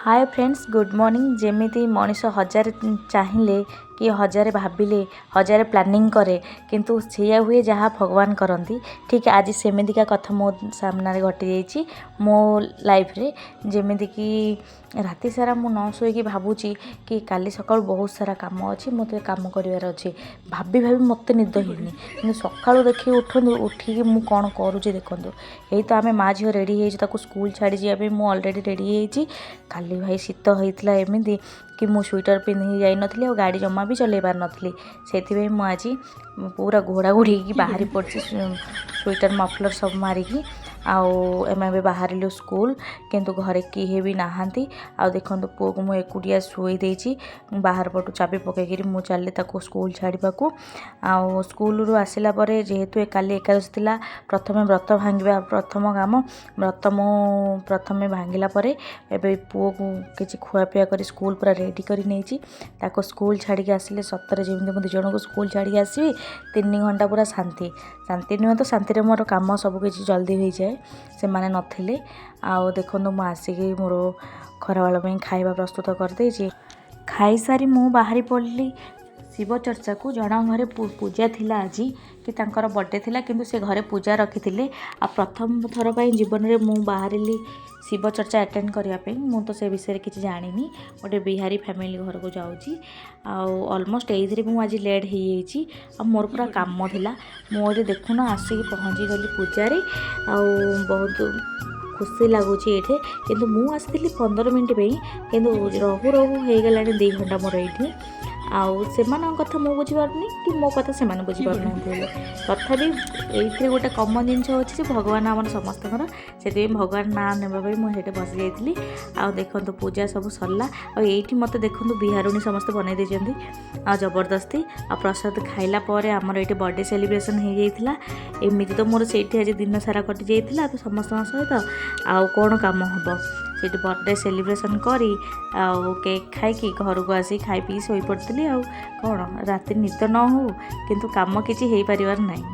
ହାଏ friends, good morning. ଯେମିତି ମଣିଷ ହଜାରେ ଚାହିଁଲେ କି ହଜାରେ ଭାବିଲେ, ହଜାରେ ପ୍ଲାନିଂ କରେ, କିନ୍ତୁ ସେଇଆ ହୁଏ ଯାହା ଭଗବାନ କରନ୍ତି। ଠିକ୍ ଆଜି ସେମିତିକା କଥା ମୋ ସାମ୍ନାରେ ଘଟିଯାଇଛି ମୋ ଲାଇଫ୍ରେ। ଯେମିତିକି ରାତି ସାରା ମୁଁ ନ ଶୋଇକି ଭାବୁଛି କି କାଲି ସକାଳୁ ବହୁତ ସାରା କାମ ଅଛି, ମୋତେ କାମ କରିବାର ଅଛି। ଭାବି ଭାବି ମୋତେ ନିଦ ହେଇନି। କିନ୍ତୁ ସକାଳୁ ଦେଖିକି ଉଠନ୍ତୁ, ଉଠିକି ମୁଁ କ'ଣ କରୁଛି ଦେଖନ୍ତୁ। ଏଇ ତ ଆମେ ମା ଝିଅ ରେଡ଼ି ହେଇଛୁ ତାକୁ ସ୍କୁଲ ଛାଡ଼ି ଯିବା ପାଇଁ। ମୁଁ ଅଲରେଡ଼ି ରେଡ଼ି ହେଇଯାଇଛି। କାଲି ଭାଇ ଶୀତ ହେଇଥିଲା ଏମିତି କି ମୁଁ ସୁଇଟର ପିନ୍ଧିକି ଯାଇନଥିଲି ଆଉ ଗାଡ଼ି ଜମା ବି ଚଲେଇ ପାରିନଥିଲି। ସେଥିପାଇଁ ମୁଁ ଆଜି ପୁରା ଘୋଡ଼ା ଘୋଡ଼ି ହେଇକି ବାହାରି ପଡ଼ିଛି, ସୁଇଟର ମଫଲର ସବୁ ମାରିକି। ଆଉ ଆମେ ଏବେ ବାହାରିଲୁ ସ୍କୁଲ, କିନ୍ତୁ ଘରେ କେହି ବି ନାହାନ୍ତି। ଆଉ ଦେଖନ୍ତୁ, ପୁଅକୁ ମୁଁ ଏକୁଟିଆ ଶୁଆଇ ଦେଇଛି। ବାହାର ପଟୁ ଚାବି ପକାଇକିରି ମୁଁ ଚାଲିଲି ତାକୁ ସ୍କୁଲ ଛାଡ଼ିବାକୁ। ଆଉ ସ୍କୁଲରୁ ଆସିଲା ପରେ, ଯେହେତୁ କାଲି ଏକାଦଶୀ ଥିଲା, ପ୍ରଥମେ ବ୍ରତ ଭାଙ୍ଗିବା ପ୍ରଥମ କାମ। ବ୍ରତ ମୁଁ ପ୍ରଥମେ ଭାଙ୍ଗିଲା ପରେ ଏବେ ପୁଅକୁ କିଛି ଖୁଆପିଆ କରି ସ୍କୁଲ ପୁରା ରେଡ଼ି କରି ନେଇଛି। ତାକୁ ସ୍କୁଲ ଛାଡ଼ିକି ଆସିଲେ, ସତରେ ଯେମିତି ମୁଁ ଦୁଇ ଜଣଙ୍କୁ ସ୍କୁଲ ଛାଡ଼ିକି ଆସିବି, 3 ଘଣ୍ଟା ପୁରା ଶାନ୍ତି। ଶାନ୍ତି ନୁହେଁ ତ, ଶାନ୍ତିରେ ମୋର କାମ ସବୁ କିଛି ଜଲ୍ଦି ହୋଇଯାଏ ସେମାନେ ନଥିଲେ। ଆଉ ଦେଖନ୍ତୁ, ମୁଁ ଆସିକି ମୋର ଖରାବେଳ ପାଇଁ ଖାଇବା ପ୍ରସ୍ତୁତ କରିଦେଇଛି। ଖାଇସାରି ମୁଁ ବାହାରି ପଡ଼ିଲି ଶିବ ଚର୍ଚ୍ଚାକୁ। ଜଣଙ୍କ ଘରେ ପୂଜା ଥିଲା ଆଜି କି ତାଙ୍କର ବର୍ଥଡ଼େ ଥିଲା, କିନ୍ତୁ ସେ ଘରେ ପୂଜା ରଖିଥିଲେ। ଆଉ ପ୍ରଥମ ଥର ପାଇଁ ଜୀବନରେ ମୁଁ ବାହାରିଲି ଶିବ ଚର୍ଚ୍ଚା ଆଟେଣ୍ଡ କରିବା ପାଇଁ। ମୁଁ ତ ସେ ବିଷୟରେ କିଛି ଜାଣିନି। ଗୋଟେ ବିହାରୀ ଫ୍ୟାମିଲି ଘରକୁ ଯାଉଛି। ଆଉ ଅଲମୋଷ୍ଟ ଏଇଥିରେ ବି ମୁଁ ଆଜି ଲେଟ୍ ହେଇଯାଇଛି। ଆଉ ମୋର ପୁରା କାମ ଥିଲା। ମୁଁ ଏଠି ଦେଖୁନ, ଆସିକି ପହଞ୍ଚିଗଲି ପୂଜାରେ। ଆଉ ବହୁତ ଖୁସି ଲାଗୁଛି ଏଇଠି। କିନ୍ତୁ ମୁଁ ଆସିଥିଲି 15 ମିନିଟ୍ ପାଇଁ, କିନ୍ତୁ ରହୁ ରହୁ ହେଇଗଲାଣି 2 ଘଣ୍ଟା ମୋର ଏଇଠି। ଆଉ ସେମାନଙ୍କ କଥା ମୁଁ ବୁଝିପାରୁନି କି ମୋ କଥା ସେମାନେ ବୁଝିପାରୁନାହାନ୍ତି। ହେଲେ ତଥାପି ଏଇଥିରେ ଗୋଟେ କମନ୍ ଜିନିଷ ଅଛି ଯେ ଭଗବାନ ଆମର ସମସ୍ତଙ୍କର। ସେଥିପାଇଁ ଭଗବାନ ନାଁ ନେବା ପାଇଁ ମୁଁ ସେଇଠି ବସିଯାଇଥିଲି। ଆଉ ଦେଖନ୍ତୁ, ପୂଜା ସବୁ ସରିଲା। ଆଉ ଏଇଠି ମୋତେ ଦେଖନ୍ତୁ, ବିହାରୁଣୀ ସମସ୍ତେ ବନେଇ ଦେଇଛନ୍ତି ଆଉ ଜବରଦସ୍ତି। ଆଉ ପ୍ରସାଦ ଖାଇଲା ପରେ ଆମର ଏଇଠି ବର୍ଥଡ଼େ ସେଲିବ୍ରେସନ୍ ହେଇଯାଇଥିଲା। ଏମିତି ତ ମୋର ସେଇଠି ଆଜି ଦିନ ସାରା କଟିଯାଇଥିଲା ତ ସମସ୍ତଙ୍କ ସହିତ। ଆଉ କ'ଣ କାମ ହେବ? ସେଇଠି ବର୍ଥଡ଼େ ସେଲିବ୍ରେସନ୍ କରି ଆଉ କେକ୍ ଖାଇକି ଘରକୁ ଆସି ଖାଇ ପିଇ ଶୋଇପଡ଼ିଥିଲି। ଆଉ କ'ଣ, ରାତି ନିଦ ନ ହଉ, କିନ୍ତୁ କାମ କିଛି ହେଇପାରିବାର ନାହିଁ।